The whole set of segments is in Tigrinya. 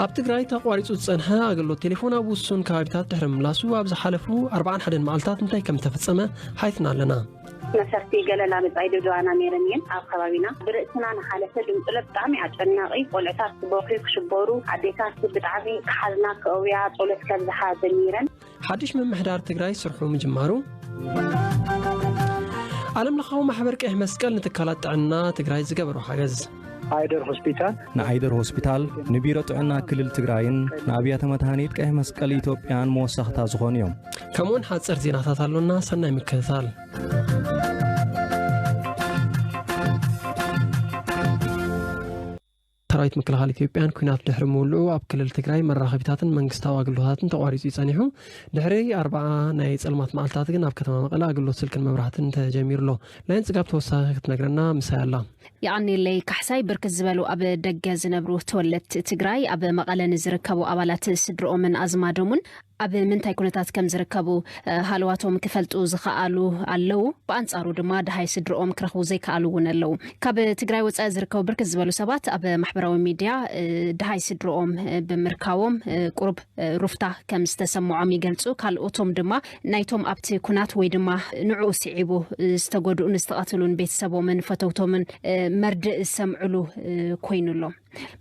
ኣብ ትግራይ ተቋሪጹ ዝጸንሐ ኣገልግሎት ቴሌፎን ኣብ ውሱን ከባቢታት ድሕሪ ምላሱ፣ ኣብ ዝሓለፉ ኣርባዓን ሓደን መዓልታት እንታይ ከም ዝተፈጸመ ሓቲትና ኣለና። ነፈርቲ ገለ ላምጻይ ድብድባና ነይረን እየን። ኣብ ከባቢና ብርእስና ንሓለፈ ድምፅሎ ብጣዕሚ ኣጨናቒ፣ ቆልዕታት ክበኽዩ ክሽበሩ፣ ኣዴታት ብጣዕሚ ክሓዝና ክእውያ ጸሎት ከብዝሓ ጀሚረን። ሓድሽ ምምሕዳር ትግራይ ስርሑ ምጅማሩ። ዓለም ለኻዊ ማሕበር ቀይሕ መስቀል ንትካላት ጥዕና ትግራይ ዝገበሮ ሓገዝ። ኣይደር ሆስፒታል ንዓይደር ሆስፒታል፣ ንቢሮ ጥዕና ክልል ትግራይን ንኣብያተ መድሃኒት ቀይሕ መስቀል ኢትዮጵያን መወሰኽታ ዝኾኑ እዮም። ከምኡውን ሓፀር ዜናታት ኣሎና። ሰናይ ምክትታል። ሰራዊት ምክልኻል ኢትዮጵያን ኲናት ድሕሪ ምውልዑ ኣብ ክልል ትግራይ መራኸቢታትን መንግስታዊ ኣገልግሎታትን ተቋሪጹ እዩ ጸኒሑ። ድሕሪ ኣርባዓ ናይ ጸልማት መዓልታት ግን ኣብ ከተማ መቐለ ኣገልግሎት ስልክን መብራህትን ተጀሚሩ ኣሎ። ላይን ጽጋብ ተወሳኺ ክትነግረና ምሳይ ኣላ። የቐኔለይ ካሕሳይ። ብርክት ዝበሉ ኣብ ደገ ዝነብሩ ተወለድቲ ትግራይ ኣብ መቐለ ንዝርከቡ ኣባላት ስድርኦምን ኣዝማዶምን ኣብ ምንታይ ኩነታት ከም ዝርከቡ ሃለዋቶም ክፈልጡ ዝኸኣሉ ኣለዉ። ብኣንጻሩ ድማ ድሃይ ስድርኦም ክረኽቡ ዘይከኣሉ እውን ኣለዉ። ካብ ትግራይ ወፃኢ ዝርከቡ ብርክት ዝበሉ ሰባት ኣብ ማሕበራዊ ሚድያ ድሃይ ስድርኦም ብምርካቦም ቁሩብ ሩፍታ ከም ዝተሰምዖም ይገልፁ። ካልኦቶም ድማ ናይቶም ኣብቲ ኩናት ወይ ድማ ንዕኡ ስዒቡ ዝተጎድኡን ዝተቐትሉን ቤተሰቦምን ፈተውቶምን መርድእ ዝሰምዕሉ ኮይኑሎ።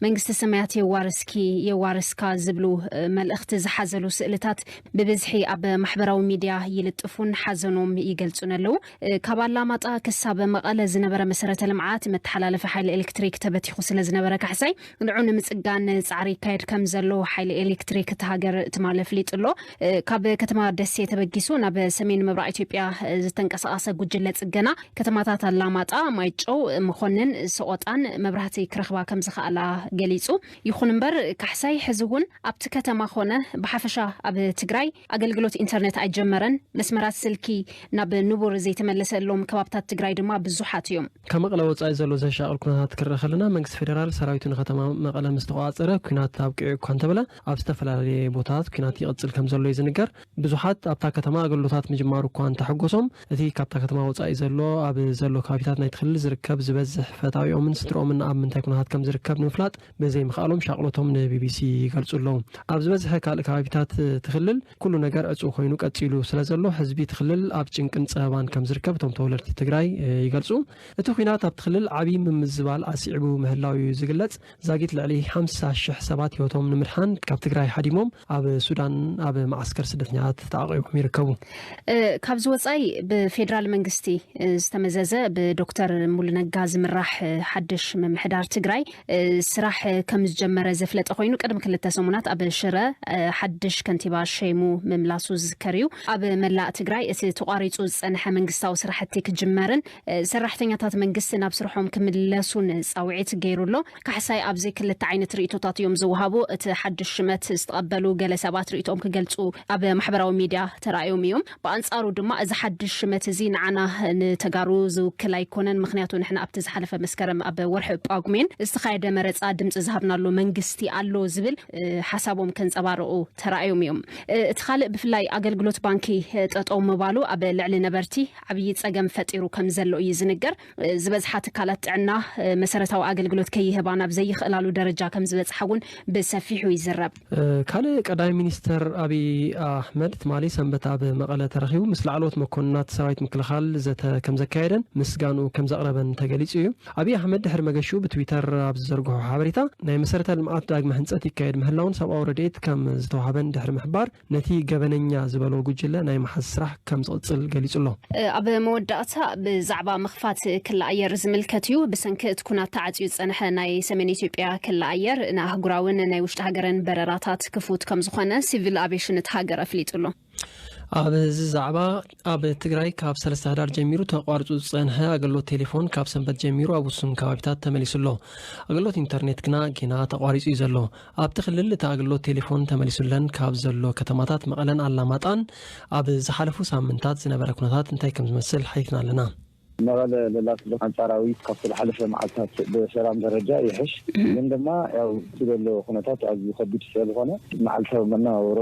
መንግስተ ሰማያት የዋርስኪ የዋርስካ ዝብሉ መልእኽቲ ዝሓዘሉ ስእልታት ብብዝሒ ኣብ ማሕበራዊ ሚድያ ይልጥፉን ሓዘኖም ይገልጹን ኣለዉ። ካብ ኣላማጣ ክሳብ መቐለ ዝነበረ መሰረተ ልምዓት መተሓላለፊ ሓይሊ ኤሌክትሪክ ተበቲኹ ስለ ዝነበረ ካሕሳይ ንዑ ንምጽጋን ጻዕሪ ይካየድ ከም ዘሎ ሓይሊ ኤሌክትሪክ እቲ ሃገር ትማሊ ኣፍሊጡ ኣሎ። ካብ ከተማ ደሴ ተበጊሱ ናብ ሰሜን ምብራቕ ኢትዮጵያ ዝተንቀሳቐሰ ጉጅለ ጽገና ከተማታት ኣላማጣ፣ ማይጨው፣ መኾንን፣ ሰቖጣን መብራህቲ ክረኽባ ከም ዝኸኣላ ገሊጹ። ይኹን እምበር ካሕሳይ ሕዚ እውን ኣብቲ ከተማ ኾነ ብሓፈሻ ኣብ ትግራይ ኣገልግሎት ኢንተርነት ኣይጀመረን። መስመራት ስልኪ ናብ ንቡር ዘይተመለሰሎም ከባብታት ትግራይ ድማ ብዙሓት እዮም። ካብ መቐለ ወፃኢ ዘሎ ዘሻቕል ኩነታት ክረአ ከለና መንግስቲ ፌደራል ሰራዊቱ ንከተማ መቐለ ምስ ተቆፃፀረ ኩናት ኣብቂዑ እኳ እንተበለ ኣብ ዝተፈላለየ ቦታታት ኩናት ይቕፅል ከም ዘሎ እዩ ዝንገር። ብዙሓት ኣብታ ከተማ ኣገልግሎታት ምጅማሩ እኳ እንተሐጎሶም፣ እቲ ካብታ ከተማ ወጻኢ ዘሎ ኣብ ዘሎ ከባቢታት ናይቲ ክልል ዝርከብ ዝበዝሕ ፈታዊኦምን ስድርኦምን ኣብ ምንታይ ኩነታት ከም ዝርከብ ንምፍላጥ ብዘይምኽኣሎም ሻቕሎቶም ንቢቢሲ ይገልጹ ኣለዉ። ኣብ ዝበዝሐ ካልእ ከባቢታት እቲ ክልል ኩሉ ነገር ዕጹው ኮይኑ ቀጺሉ ስለ ዘሎ፣ ህዝቢ እቲ ክልል ኣብ ጭንቅን ጸበባን ከም ዝርከብ እቶም ተወለድቲ ትግራይ ይገልጹ። እቲ ኩናት ኣብቲ ክልል ዓብዪ ምምዝባል ኣስዒቡ ምህላው እዩ ዝግለጽ። ዛጊት ልዕሊ ሓምሳ ሽሕ ሰባት ህይወቶም ንምድሓን ካብ ትግራይ ሓዲሞም ኣብ ሱዳን ኣብ መዓስከር ስደተኛታት ተዓቒቦም ይርከቡ። ካብዚ ወፃኢ ብፌዴራል መንግስቲ ዝተመዘዘ ብዶክተር ሙሉነጋ ዝምራሕ ሓድሽ ምምሕዳር ትግራይ ስራሕ ከም ዝጀመረ ዘፍለጠ ኮይኑ ቅድሚ ክልተ ሰሙናት ኣብ ሽረ ሓድሽ ከንቲባ ሸይሙ ምምላሱ ዝዝከር እዩ። ኣብ መላእ ትግራይ እቲ ተቋሪፁ ዝፀንሐ መንግስታዊ ስራሕቲ ክጅመርን ሰራሕተኛታት መንግስቲ ናብ ስርሖም ክምለሱን ፃውዒት ገይሩ ኣሎ። ካሕሳይ ኣብዚ ክልተ ዓይነት ርእቶታት እዮም ዝወሃቡ። እቲ ሓድሽ ሽመት ዝተቐበሉ ገለ ሰባት ርእቶኦም ክገልፁ ኣብ ማሕበራዊ ሚድያ ተራእዮም እዮም። ብኣንፃሩ ድማ እዚ ሓድሽ ሽመት እዚ ንዓና ንተጋሩ ዝውክል ኣይኮነን፣ ምክንያቱ ንሕና ኣብቲ ዝሓለፈ መስከረም ኣብ ወርሒ ጳጉሜን ዝተኻየደ መረፃ ድምፂ ዝሃብናሉ መንግስቲ ኣሎ ዝብል ሓሳቦም ከንፀባርቑ ተራእዮም እዮም። እቲ ካልእ ብፍላይ ኣገልግሎት ባንኪ ጠጠው ምባሉ ኣብ ልዕሊ ነበርቲ ዓብዪ ፀገም ፈጢሩ ከም ዘሎ እዩ ዝንገር። ዝበዝሓ ትካላት ጥዕና መሰረታዊ ኣገልግሎት ከይህባ ናብ ዘይኽእላሉ ደረጃ ከም ዝበፅሓ እውን ብሰፊሑ ይዝረብ። ካልእ ቀዳማይ ሚኒስተር ኣብይ ኣሕመድ ትማሊ ሰንበት ኣብ መቐለ ተረኺቡ ምስ ላዕለዎት መኮንናት ሰራዊት ምክልኻል ዘተ ከም ዘካየደን ምስጋንኡ ከም ዘቕረበን ተገሊጹ እዩ። ኣብይ ኣሕመድ ድሕሪ መገሽኡ ብትዊተር ኣብ ዝዘርግሖ ሓበሬታ ናይ መሰረተ ልምዓት ዳግመ ህንጸት ይካየድ ምህላውን ሰብኣዊ ረድኤት ከም ዝተዋህበን ድሕሪ ምሕባር ነቲ ገበነኛ ዝበሎ ጉጅለ ናይ ምሓዝ ስራሕ ከም ዝቕጽል ገሊጹ ኣሎ። ኣብ መወዳእታ ብዛዕባ ምኽፋት ክሊ ኣየር ዝምልከት እዩ። ብሰንኪ እቲ ኩናት ተዓፅዩ ዝፀንሐ ናይ ሰሜን ኢትዮጵያ ክሊ ኣየር ንኣህጉራውን ናይ ውሽጢ ሃገርን በረራታት ክፉት ከም ዝኾነ ሲቪል ኣቪሽን እቲ ሃገር ኣፍሊጡ ኣሎ። ኣብዚ ዛዕባ ኣብ ትግራይ ካብ ሰለስተ ሕዳር ጀሚሩ ተቋርፁ ዝፀንሐ ኣገልግሎት ቴሌፎን ካብ ሰንበት ጀሚሩ ኣብ ውሱን ከባቢታት ተመሊሱ ኣሎ። ኣገልግሎት ኢንተርኔት ግና ጌና ተቋሪፁ እዩ ዘሎ። ኣብቲ ክልል እቲ ኣገልግሎት ቴሌፎን ተመሊሱለን ካብ ዘሎ ከተማታት መቐለን ኣላማጣን ኣብ ዝሓለፉ ሳምንታት ዝነበረ ኩነታት እንታይ ከም ዝመስል ሓቲትና ኣለና። መቐለ ለላ ስለ ኣንጻራዊ ካብቲ ዝሓለፈ መዓልታት ብሰላም ደረጃ ይሕሽ። ግን ድማ ያው እቲ ዘሎ ኩነታት ኣዝዩ ከቢድ ስለዝኾነ መዓልታዊ መነባብሮ፣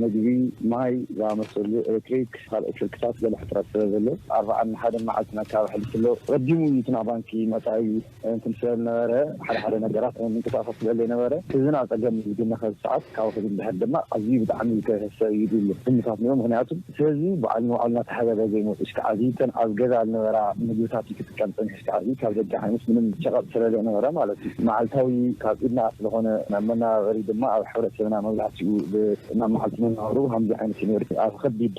ምግቢ፣ ማይ ዝኣመሰሉ፣ ኤሌክትሪክ፣ ካልኦት ስልክታት ገለ ሕጽረት ስለ ዘሎ ኣርባዓን ሓደን መዓልቲ ኣካባቢ ሕልፍ ኣሎ። ረዲሙ እዩ እቲ ናብ ባንኪ መጻኢ እንትን ስለ ዝነበረ ሓደ ሓደ ነገራት ምንቅስቃሳት ስለ ዘይነበረ ህዝብና ጸገም እዩ ዝግነ። ከዚ ሰዓት ካብ ከዚ ድሕር ድማ ኣዝዩ ብጣዕሚ ከሰ እዩ ዝብል ግምታት ነይሩ። ምክንያቱ ህዝቢ በዓል ንባዕሉ እናተሓጋገዘ ይመፁ። እስከ ዓዚ እተን ኣብ ገዛ ዝነበራ ምግብታት እዩ ክጥቀም ፀኒሑ። እስከ ዓዚ ካብ ደገ ዓይነት ምንም ሸቐጥ ስለ ዘይነበረ ማለት እዩ። መዓልታዊ ካብ ኢድና ስለኾነ ናብ መነባበሪ ድማ ኣብ ሕብረተሰብና መብዛሕትኡ ብ-፣ ናብ መዓልቲ መነባብሩ ከምዚ ዓይነት እዩ ነይሩ። ኣብ ከቢድ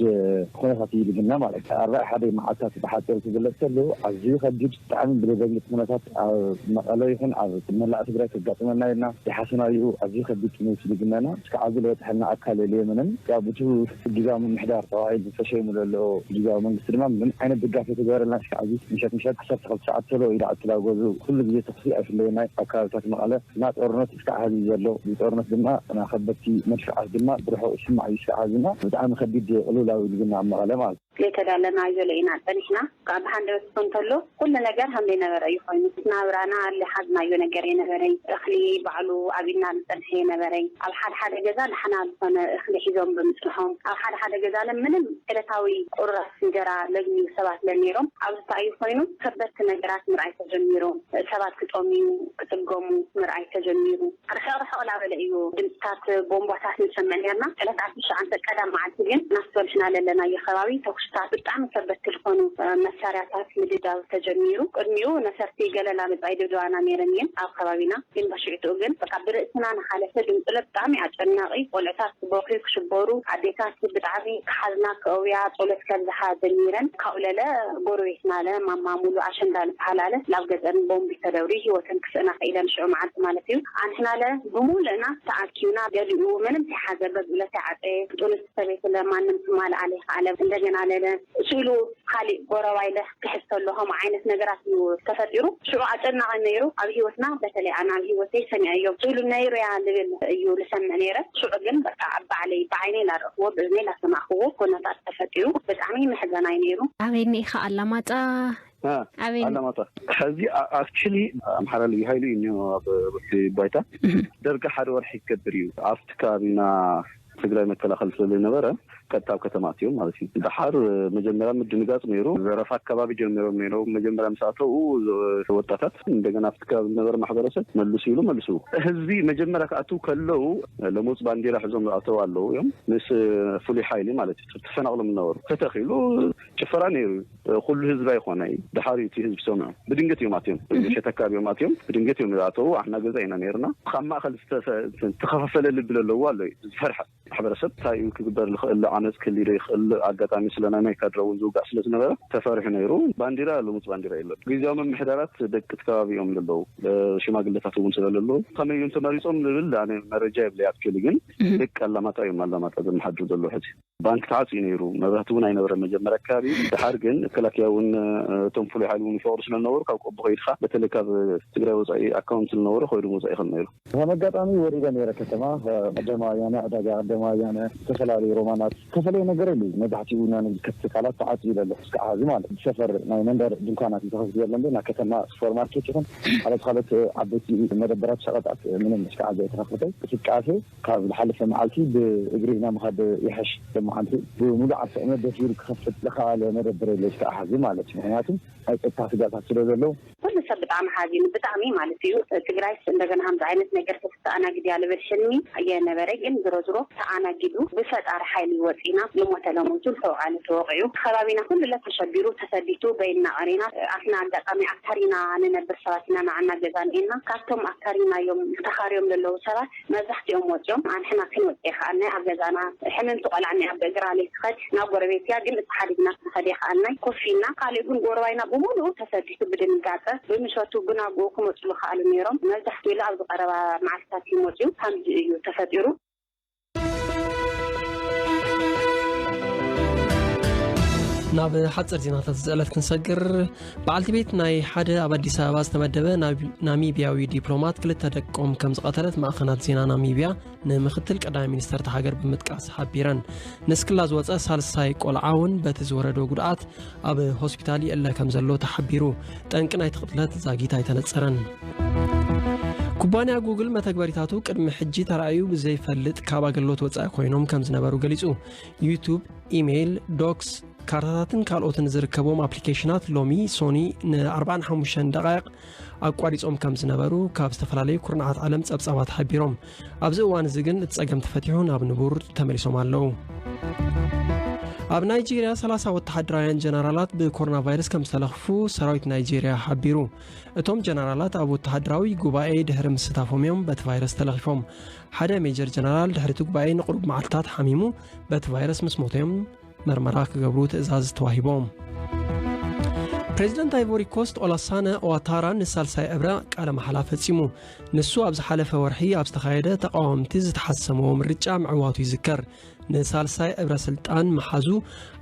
ኩነታት እዩ ዝግነ ማለት እዩ። ኣርባዕ ሓደ መዓልታት ብሓፂር ክግለፅ ከሎ ኣዝዩ ከቢድ ብጣዕሚ ብዘደንግፅ ኩነታት ኣብ መቐለ ይኹን ኣብ መላእ ትግራይ ከጋጥመና ኢልና ይሓስና እዩ። ኣዝዩ ከቢድ ስምዒት ዝግነና እስከ ዓዚ ዝበፅሐና ኣካል የለየምንን። ያው ብቱ ጊዜያዊ ምምሕዳር ተባሂሉ ዝተሸይሙ ዘሎ ጊዜያዊ መንግስቲ ድማ ምንም ዓይነት ድጋፍ የተገበረልና እስከ ዓዚ ምሸት ምሸት ዓሰርተ ክልተ ሰዓት ተሎ ኢሉ ኣትላጎዙ ኩሉ ግዜ ተኽሲ ኣይፍለየና ኣብ ከባቢታት መቐለ እና ጦርነት እስከ ዓዚ ዘሎ። እዚ ጦርነት ድማ እና ከበድቲ መድፍዓት ድማ ብርሑቕ ይስማዕ እዩ እስከ ዓዚ እና ብጣዕሚ ከቢድ ቅልውላው እዩ ዝግነ ኣብ መቐለ ማለት እዩ። ዘይተዳለናዮ ለኢና ጸኒሕና። ካብ ብሃንደበት ክኾን እንተሎ ኩሉ ነገር ከም ዘይነበረ እዩ ኮይኑ። ናብራና ዝሓዝናዮ ነገር የነበረይ። እኽሊ ባዕሉ ኣብ ኢድና ዝጸንሐ የነበረይ። ኣብ ሓደ ሓደ ገዛ ደሓና ዝኾነ እኽሊ ሒዞም ብምጽንሖም፣ ኣብ ሓደ ሓደ ገዛ ለ ምንም ዕለታዊ ቁርራስ እንጀራ ለግንዩ ሰባት ለ ነይሮም። ኣብዚ እንታይ እዩ ኮይኑ? ከበድቲ ነገራት ምርኣይ ተጀሚሩ። ሰባት ክጠምዩ፣ ክጽገሙ ምርኣይ ተጀሚሩ። ርሕቕ ርሕቕ እናበለ እዩ ድምፅታት ቦምባታት ንሰምዕ ነርና። ዕለት ዓሰርተ ትሽዓተ ቀዳም መዓልቲ ግን ናብቲ በልሕና ለለናዮ ከባቢ ተኩስታት ብጣዕሚ ከበድቲ ዝኾኑ፣ እ፣ መሳርያታት ምድብዳብ ተጀሚሩ። ቅድሚኡ ነፈርቲ ገለላ መጻኢ ድብደባና ነይረን እየን ኣብ ከባቢና። ግን በሽዕትኡ ግን በቃ ብርእስና ንሓለፈ ድምፅለ ብጣዕሚ ኣጨናቒ። ቆልዕታት ክበኽዩ ክሽበሩ፣ ኣዴታት ብጣዕሚ ክሓዝና ክእውያ ጸሎት ከብዝሓ ጀሚረን። ካብኡ ለለ ጎረቤትና ለ ማማ ሙሉ ኣሸንዳ ዝበሃል ኣለ ናብ ገጸን ቦምቢ ተደብሪ ህይወተን ክስእና ክኢለን ሽዑ መዓልቲ ማለት እዩ። ኣንሕና ለ ብሙሉእና ተኣኪብና ገሊኡ ምንም ተይሓዘ ገዝኡ ለ ተይዓጸየ ጥሉስ ሰበይቲ ለ ማንም ክማልኣለ ይኸኣለ። እንደገና ለለ ስእሉ ካሊእ ጎረባይ ለ ክሕዝ ከሎ ከምኡ ዓይነት ነገራት እዩ ተፈጢሩ። ሽዑ ኣጨናቒ ነይሩ ኣብ ህይወትና። በተለይ ኣነ ኣብ ህይወተይ ሰሚዐዮ ስእሉ ነይሩ እያ ልብል እዩ ልሰምዕ ነይረ። ሽዑ ግን በቃ ኣብ ባዕለይ ብዓይነይ ላረእክዎ ብእዝነይ ላሰማዕክዎ ኩነታት ተፈጢሩ። ብጣዕሚ መሕዘናይ ነይሩ። ኣበይ እኒኢኻ? ኣላማጣ? አ፣ ኣበይ? ኣላማጣ። ሕዚ ኣ-፣ ኣክቹሊ ኣምሓራ ልዩ ሃይሉ እዩ እኒኦ ኣብ ወርሒ ባይታ። እህ። ደርጊ ሓደ ወርሒ ክገብር እዩ ኣብቲ ከባቢና ትግራይ መከላኸሊ ስለ ዘይነበረ ቀጥታ ኣብ ከተማ ኣትዮም ማለት እዩ። ደሓር መጀመርያ ምድንጋጽ ነይሩ። ዘረፋ ኣካባቢ ጀሚሮም ነይሮም። መጀመርያ ምስ ኣተው ወጣታት እንደገና ኣብቲ ከባቢ ዝነበረ ማሕበረሰብ መልሱ ኢሉ መልሱ። ህዝቢ መጀመርያ ክኣትው ከለው ለሞጽ ባንዲራ ሒዞም ዝኣተው ኣለው እዮም። ምስ ፍሉይ ሓይሊ ማለት እዩ። ተፈናቕሎም ዝነበሩ ተተኺሉ ጭፈራ ነይሩ። ኩሉ ህዝቢ ኣይኮነ እዩ። ደሓር እዩ እቲ ህዝቢ ሰምዑ። ብድንገት እዮም ኣትዮም። እህ። ምሸት ኣካባቢ እዮም ኣትዮም። ብድንገት እዮም ዝኣተው። ኣሕና ገዛ ኢና ነይርና። ካብ ማእኸል ዝተፈ-፣ ዝተኸፋፈለ ልቢ ዘለዎ ኣሎ እዩ። ዝፈርሐ ማሕበረሰብ እንታይ እዩ ክግበር ዝኽእል? ዓመፅ ክህልይ ዶ ይኽእል? ኣጋጣሚ ስለ ናይ ማይ ካድረ እውን ዝውጋእ ስለ ዝነበረ ተፈሪሑ ነይሩ። ባንዲራ ልሙፅ ባንዲራ የለን። ግዜያዊ ምምሕዳራት ደቂ እቲ ከባቢ እዮም ዘለዉ። ሽማግለታት እውን ስለ ዘለዉ ከመይ እዮም ተመሪፆም ዝብል ኣነ መረጃ የብለይ። ኣክቹሊ ግን እህ። ደቂ ኣላማጣ እዮም ኣላማጣ ዘመሓድሩ ዘለዉ። ሕዚ ባንክ ተዓፅዩ ነይሩ። መብራህቲ እውን ኣይነበረ መጀመርያ ኣካባቢ። ድሓር ግን መከላከያ እውን እቶም ፍሉይ ሓይሊ እውን ይፈቅዱ ስለ ዝነበሩ ካብ ቆቦ ከይድካ በተለይ ካብ ትግራይ ወፃኢ ኣካውንት ዝነበሮ ከይዱ ምውፃእ ይኽእል ነይሩ። ከም ኣጋጣሚ ወሪደ ነይረ ከተማ፣ ቀደማ ወያነ፣ ዕዳጋ ቀደማ ወያነ፣ ዝተፈላለዩ ሮማናት፣ ዝተፈለየ ነገር የሉ። መብዛሕትኡ ናይ ንግዲ ትካላት ተዓፅዩ ዘሎ እስካዕ ሐዚ ማለት እዩ። ሰፈር ናይ መንደር ድንኳናት እዩ ተኸፊቱ ዘሎ እምበር ናይ ከተማ ሱፐርማርኬት ይኹን ካልኦት ካልኦት ዓበይቲ መደበራት ሸቐጣት ምንም እስካዕ ዘይተኸፈተ። እንቅስቃሴ ካብ ዝሓለፈ መዓልቲ ብእግሪ ኢና ምኻድ ይሐሽ። ሎማዓንቲ ብሙሉእ ዓርሰ ዕመት ደስ ዝብል ክኸፍት ዝኸኣለ መደበር የለ እስካዕ ሐዚ ማለት እዩ። ምክንያቱ ናይ ፀጥታ ስጋታት ስለ ዘለዉ። ኩሉ ሰብ ብጣዕሚ ሓዚኑ፣ ብጣዕሚ ማለት እዩ። ትግራይስ እንደገና ከምዚ ዓይነት ነገር ተተኣናግድ እያ ልብል ሕልሚ እየነበረ፣ ግን ዝሮ ዝሮ ተኣናጊዱ ብፈጣሪ ሓይሊ ወፂና። ልሞተ ለሞቱ፣ ዝተወቃለ ተወቂዑ፣ ከባቢና ኩሉ ለ ተሸቢሩ፣ ተሰዲቱ፣ በይንና ቀሪና። ኣትና ኣጋጣሚ ኣብ ተሪና ንነብር ሰባት ኢና፣ ንዓና ገዛ ንኤና። ካብቶም ኣብ ተሪና እዮም ተኻርዮም ዘለዉ ሰባት መብዛሕትኦም ወፂኦም። ኣንሕና ክንወፅእ ይኸኣልናይ ኣብ ገዛና። ሕምምቲ ቆልዓ እኒኣ ብእግራ ለይትኸድ ናብ ጎረቤት እያ፣ ግን እታ ሓዲግና ክንኸድ ይኸኣልናይ። ኮፍ ኢልና፣ ካልእ ግን ጎረባይና ብሙሉኡ ተሰዲቱ ብድንጋፀ ብምሸቱ ብናግኡ ክመፁ ዝኸኣሉ ነይሮም። መብዛሕትኡ ኢሉ ኣብዚ ቀረባ መዓልትታት እዩ መፅዩ። ከምዚ እዩ ተፈጢሩ። ናብ ሓፂር ዜናታት ዝዕለት ክንሰግር፣ በዓልቲ ቤት ናይ ሓደ ኣብ ኣዲስ ኣበባ ዝተመደበ ናብ ናሚብያዊ ዲፕሎማት ክልተ ደቆም ከም ዝቐተለት ማዕኸናት ዜና ናሚብያ ንምክትል ቀዳማይ ሚኒስተር እታ ሃገር ብምጥቃስ ሓቢረን። ንስክላ ዝወፀ ሳልሳይ ቆልዓ እውን በቲ ዝወረዶ ጉድኣት ኣብ ሆስፒታል ይእለ ከም ዘሎ ተሓቢሩ። ጠንቂ ናይቲ ቅትለት ዛጊት ኣይተነፀረን። ኩባንያ ጉግል መተግበሪታቱ ቅድሚ ሕጂ ተራእዩ ብዘይፈልጥ ካብ ኣገልግሎት ወፃኢ ኮይኖም ከም ዝነበሩ ገሊፁ። ዩቱብ፣ ኢሜይል፣ ዶክስ፣ ካርታታትን ካልኦትን ዝርከቦም ኣፕሊኬሽናት ሎሚ ሶኒ ን45 ደቃይቕ ኣቋሪጾም ከም ዝነበሩ ካብ ዝተፈላለዩ ኩርናዓት ዓለም ጸብጻባት ሓቢሮም። ኣብዚ እዋን እዚ ግን እቲ ጸገም ተፈቲሑ ናብ ንቡር ተመሊሶም ኣለዉ። ኣብ ናይጄርያ 30 ወተሃደራውያን ጀነራላት ብኮሮና ቫይረስ ከም ዝተለኽፉ ሰራዊት ናይጄርያ ሓቢሩ። እቶም ጀነራላት ኣብ ወተሃደራዊ ጉባኤ ድሕሪ ምስታፎም እዮም በቲ ቫይረስ ተለኺፎም። ሓደ ሜጀር ጀነራል ድሕሪ እቲ ጉባኤ ንቁሩብ መዓልታት ሓሚሙ በቲ ቫይረስ ምስ ሞተዮም መርመራ ክገብሩ ትእዛዝ ተዋሂቦም። ፕሬዚደንት ኣይቮሪ ኮስት ኦላሳነ ኦዋታራ ንሳልሳይ ዕብራ ቃለ መሓላ ፈጺሙ። ንሱ ኣብ ዝሓለፈ ወርሒ ኣብ ዝተኻየደ ተቃወምቲ ዝተሓሰምዎ ምርጫ ምዕዋቱ ይዝከር። ንሳልሳይ ዕብረ ስልጣን መሓዙ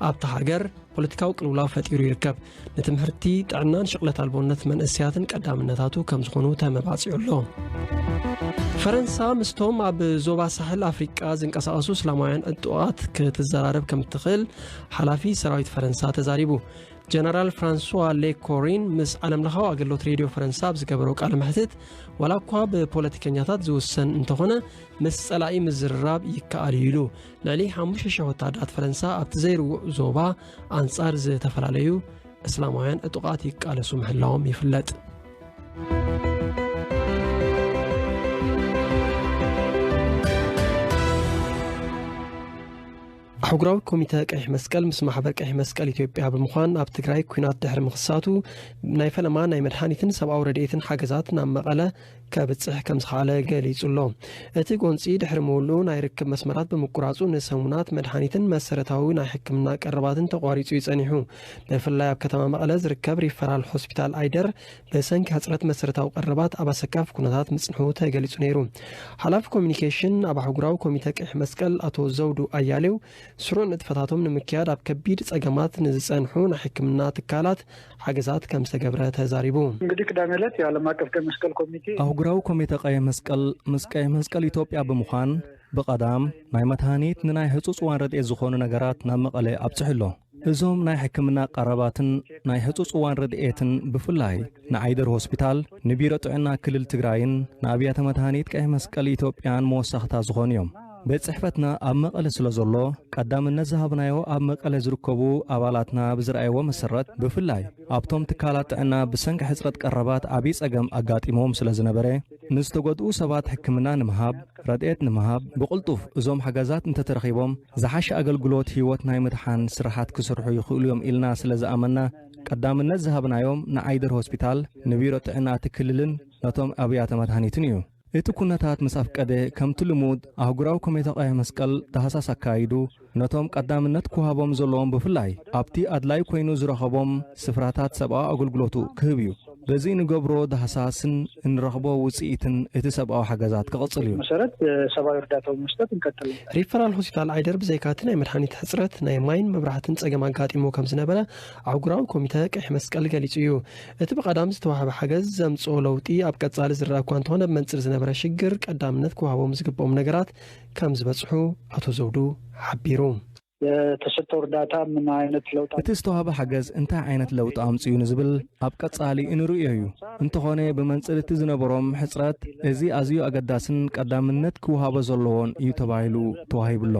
ኣብታ ሃገር ፖለቲካዊ ቅልውላው ፈጢሩ ይርከብ። ንትምህርቲ፣ ጥዕናን ሽቕለት ኣልቦነት መንእሰያትን ቀዳምነታቱ ከም ዝኾኑ ተመባጺዑ ኣሎ። ፈረንሳ ምስቶም ኣብ ዞባ ሳሕል ኣፍሪቃ ዝንቀሳቐሱ እስላማውያን ዕጡቓት ክትዘራረብ ከም እትኽእል ሓላፊ ሰራዊት ፈረንሳ ተዛሪቡ። ጀነራል ፍራንስዋ ሌኮሪን ምስ ዓለምለኻዊ ኣገልግሎት ሬድዮ ፈረንሳ ኣብ ዝገበሮ ቃለ መሕትት፣ ዋላ እኳ ብፖለቲከኛታት ዝውሰን እንተኾነ፣ ምስ ጸላኢ ምዝርራብ ይከኣል እዩ ኢሉ። ልዕሊ 5,000 ወታደራት ፈረንሳ ኣብቲ ዘይርጉእ ዞባ ኣንጻር ዝተፈላለዩ እስላማውያን ዕጡቓት ይቃለሱ ምህላዎም ይፍለጥ። ኣህጉራዊ ኮሚተ ቀይሕ መስቀል ምስ ማሕበር ቀይሕ መስቀል ኢትዮጵያ ብምዃን ኣብ ትግራይ ኲናት ድሕሪ ምኽሳቱ ናይ ፈለማ ናይ መድሃኒትን ሰብኣዊ ረድኤትን ሓገዛት ናብ መቐለ ከብጽሕ ከም ዝኸኣለ ገሊጹ ኣሎ። እቲ ጎንጺ ድሕሪ ምውልኡ ናይ ርክብ መስመራት ብምቁራጹ ንሰሙናት መድሃኒትን መሰረታዊ ናይ ሕክምና ቀረባትን ተቋሪጹ እዩ ጸኒሑ። ብፍላይ ኣብ ከተማ መቐለ ዝርከብ ሪፈራል ሆስፒታል ኣይደር ብሰንኪ ሕጽረት መሰረታዊ ቀረባት ኣብ ኣሰካፊ ኩነታት ምጽንሑ ተገሊጹ ነይሩ። ሓላፊ ኮሚኒኬሽን ኣብ ኣህጉራዊ ኮሚተ ቀይሕ መስቀል ኣቶ ዘውዱ ኣያሌው ስሩዕ ንጥፈታቶም ንምክያድ ኣብ ከቢድ ጸገማት ንዝጸንሑ ናይ ሕክምና ትካላት ሓገዛት ከም ዝተገብረ ተዛሪቡ። እንግዲህ ቅዳሜ ዕለት የዓለም አቀፍ ቀይ መስቀል ኮሚቴ ኣህጉራዊ ኮሚተ ቀይሕ መስቀል ምስ ቀይሕ መስቀል ኢትዮጵያ ብምዃን ብቐዳም ናይ መድሃኒት ንናይ ህጹጽ እዋን ረድኤት ዝኾኑ ነገራት ናብ መቐለ ኣብጽሑ ኣሎ። እዞም ናይ ሕክምና ቀረባትን ናይ ህጹጽ እዋን ረድኤትን ብፍላይ ንዓይደር ሆስፒታል፣ ንቢሮ ጥዕና ክልል ትግራይን ንኣብያተ መድሃኒት ቀይሕ መስቀል ኢትዮጵያን መወሳኽታ ዝኾኑ እዮም። ቤት ጽሕፈትና ኣብ መቐለ ስለ ዘሎ፣ ቀዳምነት ዝሃብናዮ ኣብ መቐለ ዝርከቡ ኣባላትና ብዝረኣይዎ መሰረት፣ ብፍላይ ኣብቶም ትካላት ጥዕና ብሰንኪ ሕጽረት ቀረባት ዓብዪ ጸገም ኣጋጢሞም ስለ ዝነበረ፣ ንዝተጎድኡ ሰባት ሕክምና ንምሃብ፣ ረድኤት ንምሃብ፣ ብቕልጡፍ እዞም ሓገዛት እንተተረኺቦም፣ ዝሓሸ ኣገልግሎት ህይወት ናይ ምድሓን ስራሓት ክስርሑ ይኽእሉ እዮም ኢልና ስለ ዝኣመና፣ ቀዳምነት ዝሃብናዮም ንዓይደር ሆስፒታል፣ ንቢሮ ጥዕና እቲ ክልልን ነቶም ኣብያተ መድሃኒትን እዩ። እቲ ኩነታት ምስ ኣፍቀደ፣ ከምቲ ልሙድ ኣህጉራዊ ኮሚተ ቀይሕ መስቀል ታህሳስ ኣካይዱ፣ ነቶም ቀዳምነት ክወሃቦም ዘለዎም ብፍላይ ኣብቲ ኣድላይ ኮይኑ ዝረኸቦም ስፍራታት ሰብኣዊ ኣገልግሎቱ ክህብ እዩ። በዚ እንገብሮ ዳህሳስን እንረኽቦ ውጽኢትን እቲ ሰብኣዊ ሓገዛት ክቕጽል እዩ። መሰረት ሰብኣዊ እርዳታው መስጠት እንቀጥል። ሪፈራል ሆስፒታል ዓይደር ብዘይካቲ ናይ መድሃኒት ሕጽረት ናይ ማይን መብራህትን ጸገም ኣጋጢሞ ከም ዝነበረ ኣህጉራዊ ኮሚተ ቀይሕ መስቀል ገሊጹ እዩ። እቲ ብቐዳም ዝተዋህበ ሓገዝ ዘምጽኦ ለውጢ ኣብ ቀጻሊ ዝረኣ እኳ እንተኾነ፣ ብመንጽር ዝነበረ ሽግር ቀዳምነት ክወሃቦም ዝግብኦም ነገራት ከም ዝበጽሑ ኣቶ ዘውዱ ሓቢሩ። የተሰጠው እርዳታ ምን አይነት ለውጥ እቲ ዝተዋህበ ሓገዝ እንታይ ዓይነት ለውጢ ኣምጽኡ ንዝብል ኣብ ቀጻሊ እንርእዮ እዩ። እንተኾነ ብመንጽር እቲ ዝነበሮም ሕጽረት እዚ ኣዝዩ ኣገዳስን ቀዳምነት ክወሃቦ ዘለዎን እዩ ተባሂሉ ተዋሂቡ ኣሎ።